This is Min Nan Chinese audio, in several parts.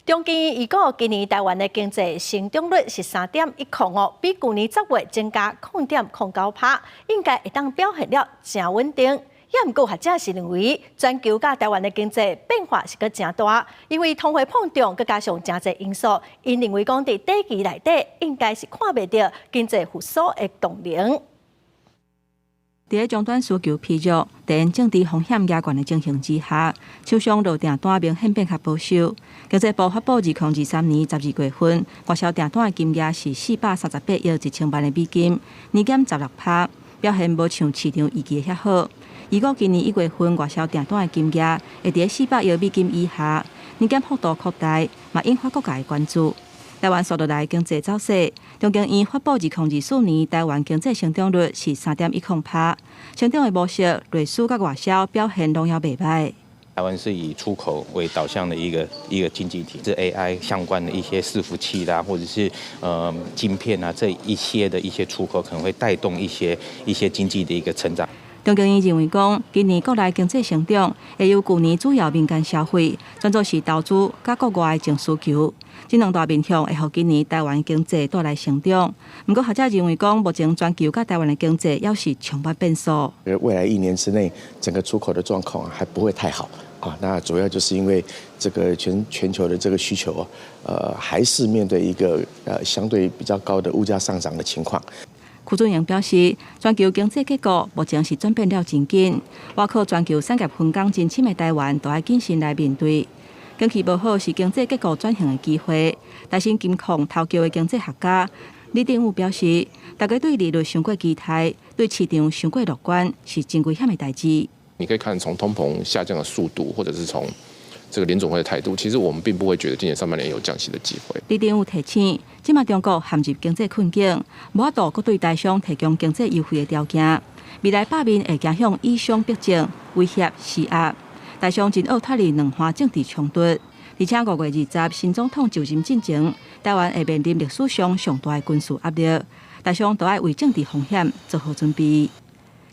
中經院預估今年台灣的經濟成長率是3.10哦，比舊年10月增加0.09%，應該會當表現了誠穩定。也毋過學者是認為，全球佮台灣的經濟變化是閣誠大，因為通貨膨脹，閣加上誠濟因素，𪜶認為講佇短期內底應該是看袂著經濟復甦的動能。佇咧終端需求疲弱、地緣政治風險加懸的情形之下，廠商落訂單明顯變較保守。經濟部發布2023年12月份外銷訂單的金額是438億1000萬的美金，年減16%，表現無像市場預期遐好。預估今年1月份外銷訂單的金額會佇400億美金以下，年減幅度擴大，嘛引發各界的關注。台灣紲落來經濟走勢，中經院發布2024年台灣經濟成長率是3.10%，成長的模式內需佮外銷表現攏猶袂䆀。台灣是以出口為導向的一個經濟體，是 AI 相關的一些伺服器啦，或者是晶片啊，這一些的一些出口可能會帶動一些經濟的一個成長。中經院認為講，今年國內經濟成長會由舊年主要民間消費轉做是投資佮國外的淨需求，這兩大面向會予今年台灣經濟帶來成長。毋過學者認為講，目前全球佮台灣的經濟猶是充滿變數。未來一年之內，整個出口的狀況還不會太好啊。那主要就是因為這個全球的這個需求，還是面對一個相對比較高的物價上漲的情況。柯俊榮表示，全球經濟結構目前是轉變了真緊，倚靠全球產業分工真深的台灣，都愛謹慎來面對。景氣無好是經濟結構轉型的機會。台新金控投球的經濟學家李定武表示，大家對利率傷過期待，對市場傷過樂觀，是真危險的代誌。你可以看從通膨下降的速度，或者是從這個聯準會的態度，其實我們並不會覺得今年上半年有降息的機會。李定武提醒，這馬中國陷入經濟困境，無法度閣對台商提供經濟優惠的條件，未來罷免會走向以商逼政，威脅施壓，台商真惡脫離兩岸政治衝突。而且5月20新總統就任進前，台灣會面臨歷史上上大的軍事壓力，台商都愛為政治風險做好準備。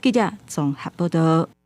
記者綜合報道。